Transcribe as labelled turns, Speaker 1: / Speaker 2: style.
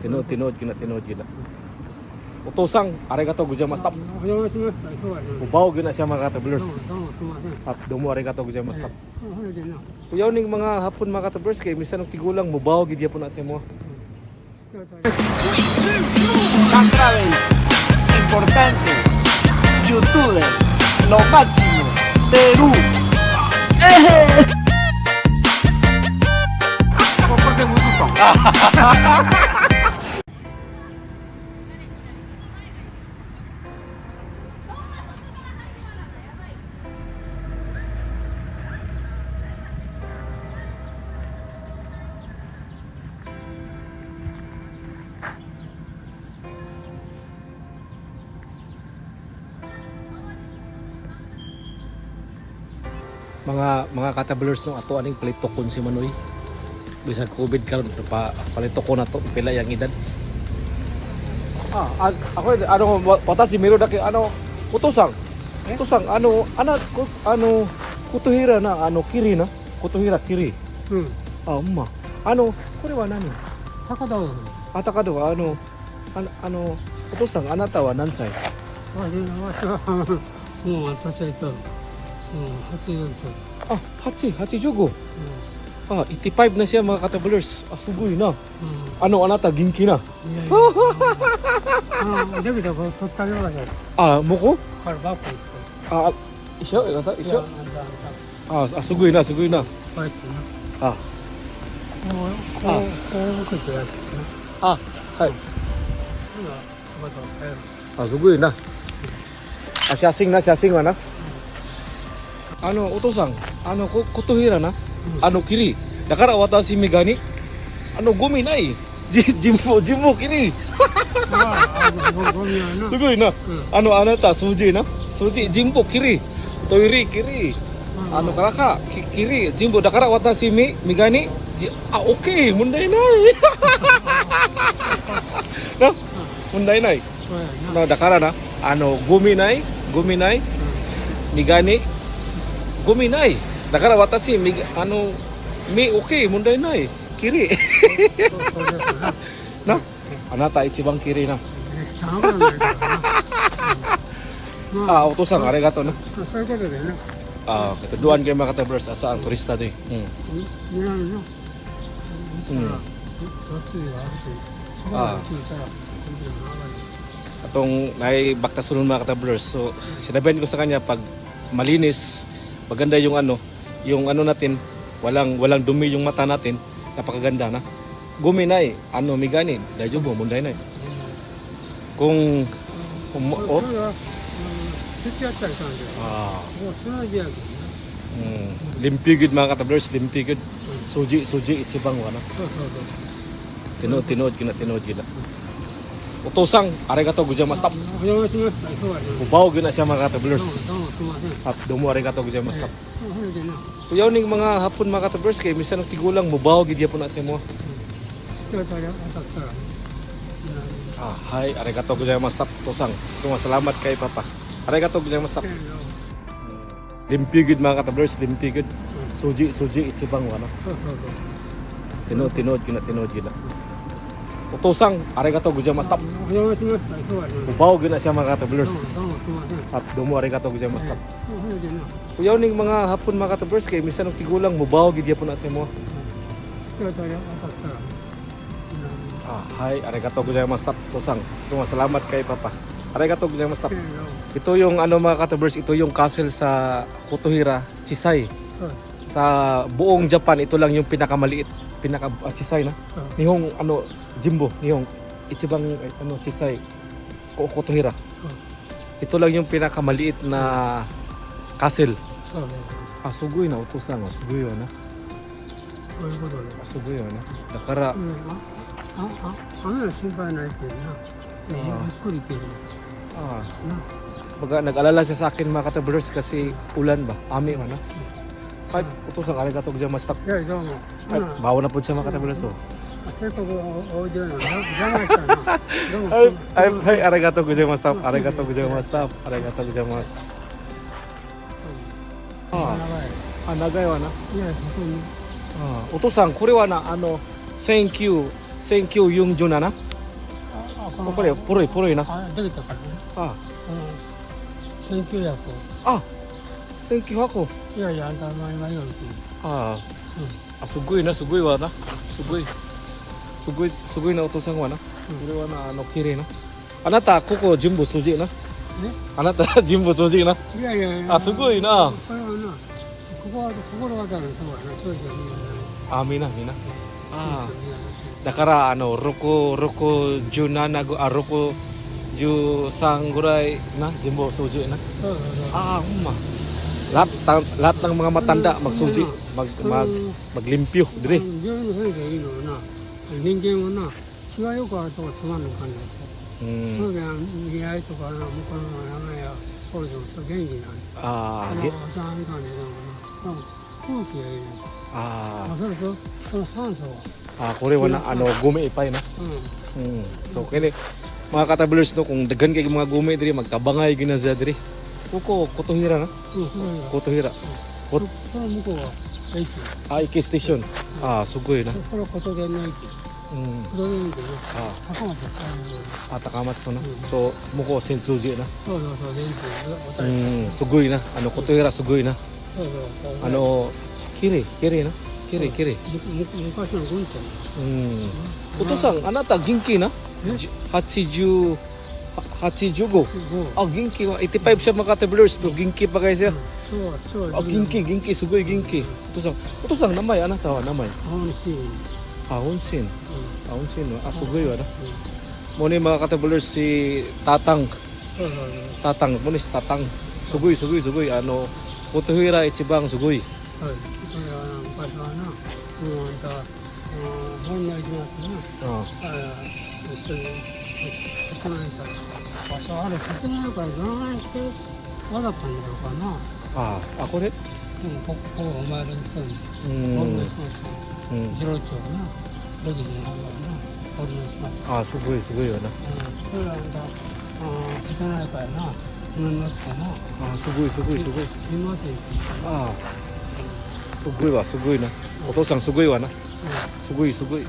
Speaker 1: Tinuod, tinuod gyud na, tinuod gyud na. お父さんありがとうございました。
Speaker 2: お邪魔しました。そうやな。
Speaker 1: Mubaw gyud na siya, mga
Speaker 2: どう
Speaker 1: katabulers.
Speaker 2: もどうもすみません。
Speaker 1: At どうもありがとうございました。
Speaker 2: ほれでな。
Speaker 1: Kuyaw ning mga hapon, mga katabulers, kay minsan og tigulang mubaw gid gyapon na sa imo.
Speaker 3: Chan Travels, importante, youtubers, lo máximo, Perú.
Speaker 1: Mga katabulers, no, ato aning palitokon si Manoy. Bisag COVID karon pero pa palitokon nato pila yang edad. Ah, ako ano watashi miro dake ano utosan. Utosan ano ana ano kutohira na ano kiri na kutohira kiri.
Speaker 2: うん。
Speaker 1: Ah, umma. あのこれは何？
Speaker 2: 高田を。
Speaker 1: あたかどはあのお父さんあなたは何歳？
Speaker 2: わしわしはもう年いとる。うん、84と。
Speaker 1: Ah, 8, 85. Ah, 85 na siya, mga katabulers. Ah, sugoy na.
Speaker 2: うん。
Speaker 1: Ano, あなた元気な。
Speaker 2: うん。いやいや。あの、だけど、こう取ってあげようかじゃ。
Speaker 1: Ah, muko?
Speaker 2: これバッグ行って。
Speaker 1: Ah, isyo, ito,
Speaker 2: いや、
Speaker 1: isyo.
Speaker 2: あんた、あんた。
Speaker 1: Ah, ah, sugoy na, sugoy na.
Speaker 2: こうやってな。
Speaker 1: Ah,
Speaker 2: こう、こう、こう受けてやってな。
Speaker 1: ah, はい。
Speaker 2: ほら、高田を変える。
Speaker 1: Ah, sugoy na. Ah, siyasing na, siyasing na. あの、お父さん、あの、琴平な、あの、キリ。だから私メガネ、あの、ゴミない。ジンボ、キリ。
Speaker 2: ああ、ごゴミはな。
Speaker 1: すごいな。あの、あなた、数字な。数字、ジンボ、キリ。トイレ、キリ。あの、からか、キリ、ジンボ。だから私、メガネ、あ、オッケー、問題ない。な、問題ない。
Speaker 2: そうやな。
Speaker 1: な、だからな、あの、ゴミない、ゴミない、メガネ、ゴミない。だから私、あの、オッケー、問題ない。キリ。
Speaker 2: そうですな。
Speaker 1: な、あなた一番キリな。
Speaker 2: そんなことないからな。うん。ま
Speaker 1: あ、お父さん、ありがとうな。
Speaker 2: あ、そういうことでね。
Speaker 1: Ah, katuduan kay mga katabers asa ang turista di.
Speaker 2: 南の、打ったら、どっちがあるし、そこが聞いたら、
Speaker 1: Atong nay baktasun mga katabers. So sinabihan ko sa kanya pag malinis, maganda yung ano natin, walang walang dumi yung mata natin, napakaganda na. Gumi na ano migani, dajubo munday na. Kung
Speaker 2: こ
Speaker 1: oh,
Speaker 2: れは、土やったりしたんだよ。
Speaker 1: ah,
Speaker 2: もう砂地やけどね。
Speaker 1: Limpi gud mga katabers, limpi gud. Suji, suji ichibang wana.
Speaker 2: そうそうそう。
Speaker 1: Tinuod, tinuod gyud na, tinuod gyud na. お父さん、ありがとうございました。
Speaker 2: お邪魔しました。そうやな。
Speaker 1: Mubaw gyud na siya, mga
Speaker 2: どうも
Speaker 1: katabers.
Speaker 2: どうもすみません。
Speaker 1: At どうもありがとうございました。
Speaker 2: ほれでな、
Speaker 1: Kuyaw ning mga hapon, mga katabers, kay minsan og tigulang mubaw gid gyapon na sa imo.
Speaker 2: 土当たり当たったら、
Speaker 1: Ah, はい、ありがとうございました。お父さん。どうも salamat kay Papa. ありがとうございました。 Limpi gud mga katabers, limpi gud. Suji, suji ichibang wana.
Speaker 2: そうそうそう。
Speaker 1: Tinuod, tinuod gyud na, tinuod gyud na. お父さん、ありがとうございました。
Speaker 2: お邪魔しました。そうやな。
Speaker 1: Mubaw gyud na siya mga
Speaker 2: どうも
Speaker 1: katabers.
Speaker 2: どうもすみません。
Speaker 1: At どうもありがとうございました。
Speaker 2: ほれでな、
Speaker 1: Kuyaw ning mga hapon mga katabers kay minsan og tigulang mubaw gid gyapon na sa imo.
Speaker 2: 土当たり当たったら、
Speaker 1: Ah, はい、ありがとうございました。お父さん。どうも salamat kay Papa. ありがとうございました。 Ito yung ano mga katabers, ito yung castle sa Kotohira, Chisai.
Speaker 2: そう
Speaker 1: Sa buong Japan, ito lang yung pinakamaliit, pinaka Chisai na.
Speaker 2: そう。
Speaker 1: Nihong ano Jimbo, nihong ichibang eh, ano Chisai Kotohira.
Speaker 2: そう
Speaker 1: Ito lang yung pinakamaliit na castle.
Speaker 2: そうそう。
Speaker 1: Ah, sugoi na utosan, ah, sugoi na.
Speaker 2: そういうことで。
Speaker 1: Ah, sugoi na. だから
Speaker 2: うん、あ、あ、あ、雨の心配ないけどな。ゆっくり行ける。
Speaker 1: ah,
Speaker 2: な。
Speaker 1: baga nag-alala siya sa akin mga katabers kasi ulan ba? Ami man na. Ay, utosan, arigatou gozaimashita.
Speaker 2: いや、どうも。
Speaker 1: Ay,
Speaker 2: うん
Speaker 1: bawa na po siya mga katabers oh.
Speaker 2: せっかくおいでの邪魔したな。どうも。
Speaker 1: Ay, ay, ay, arigatou gozaimashita. Arigatou gozaimashita. Arigatou gozaimasu. あ
Speaker 2: 長い。
Speaker 1: あ、長いわな。
Speaker 2: いや、そこに。
Speaker 1: あお父さん、これはな、あの、Thank you, 1947?
Speaker 2: ああこの
Speaker 1: これ古い古いな。
Speaker 2: あできたからね。
Speaker 1: あ
Speaker 2: うん、1900。
Speaker 1: あ、1900。
Speaker 2: いやいや、あんた前々より。
Speaker 1: ああ、すごいな、すごいわな。すごい。すごい、すごいな、お父さんはな。これはな、綺麗な。あなた、ここ全部掃除な。
Speaker 2: ね。
Speaker 1: あなた、全部掃除な。
Speaker 2: いやいやいや。
Speaker 1: あ、すごいな。
Speaker 2: これはな、ここは心当たるとこやな、当時はみんな。
Speaker 1: あ、みんな、みんな。あ
Speaker 2: 当時はみんな。
Speaker 1: だから、六、六、17ぐ、あ、六、13ぐらいな、全部掃除な。
Speaker 2: そうそうそう。
Speaker 1: Ah, humma. Lahat ng mga matanda magsuji, mag mag maglimpyo dire.
Speaker 2: あの病院の先生いいのはな、人間はな、血がよくあるとこつまんのかんないと。そ
Speaker 1: Mm.
Speaker 2: ので、見合いとかな、向こうの山や工場も元気ない。
Speaker 1: Ah,
Speaker 2: あの、
Speaker 1: ge-
Speaker 2: お茶あんかんねでもな、うん空気がいいね。
Speaker 1: ah,
Speaker 2: あ、それと、その酸素は。
Speaker 1: ah, これはな gumi いっぱいな。
Speaker 2: うん。
Speaker 1: So kini mga ka-travelers no, kung daghan kay mga gumi diri, magtabangay gyud na siya diri. Kuko Kotohira na.
Speaker 2: うん、それが。
Speaker 1: Kotohira.
Speaker 2: そその向こうは駅。
Speaker 1: Ah, Iki Station. Ah, すごいな。
Speaker 2: これは琴電の駅。
Speaker 1: Mm.
Speaker 2: 琴電駅の
Speaker 1: Ah,
Speaker 2: 高松の
Speaker 1: ah, Takamatsu na. To 向こう Sensoji な。
Speaker 2: そうそうそう、電池。おた
Speaker 1: Mm, すごいな。Kotohira すごいな。
Speaker 2: そうそうそう。
Speaker 1: 綺麗綺麗な。綺麗綺麗。
Speaker 2: むむ昔の軍隊。
Speaker 1: うん。お父さん、あなた元気な？ 80 85.
Speaker 2: 五。
Speaker 1: Ah, 元気は 85 siya, mga ka-travelers, pero 元気 pa kayo siya.
Speaker 2: そうそう。
Speaker 1: Ah, 元気元気すごい元気。お父さん、お父さん名前あなたは名前。
Speaker 2: 温泉。
Speaker 1: Ah, 温泉。
Speaker 2: うん。
Speaker 1: Ah, 温泉 no. Ah, すごいわな。Mo ni mga ka-travelers si Tatang.
Speaker 2: そうそうそう。
Speaker 1: Tatang, mo ni si Tatang. すごいすごいすごい Kotohira 一番すごい。
Speaker 2: はい。それはな、昔はな、もうあんた、うん、ほんの行きますな。
Speaker 1: Ah,
Speaker 2: あ一緒に、瀬戸内海。あ、そう、あれ、瀬戸内海どの辺して笑ったんだろうかな。
Speaker 1: ah, あこれ
Speaker 2: うん、ここ、お前らに来たの。
Speaker 1: うん
Speaker 2: ほんの行きます。
Speaker 1: うん。
Speaker 2: 次郎長な、歴史のな、ほんの行きます。
Speaker 1: あ、すごいすごいよな。
Speaker 2: うん、それはあんた、瀬戸内海な、船乗ってな、
Speaker 1: あ、すごいすごいすごい。
Speaker 2: 天満線
Speaker 1: ああ、すごいわ、すごいな。お父さんすごいわな。すごいすごい。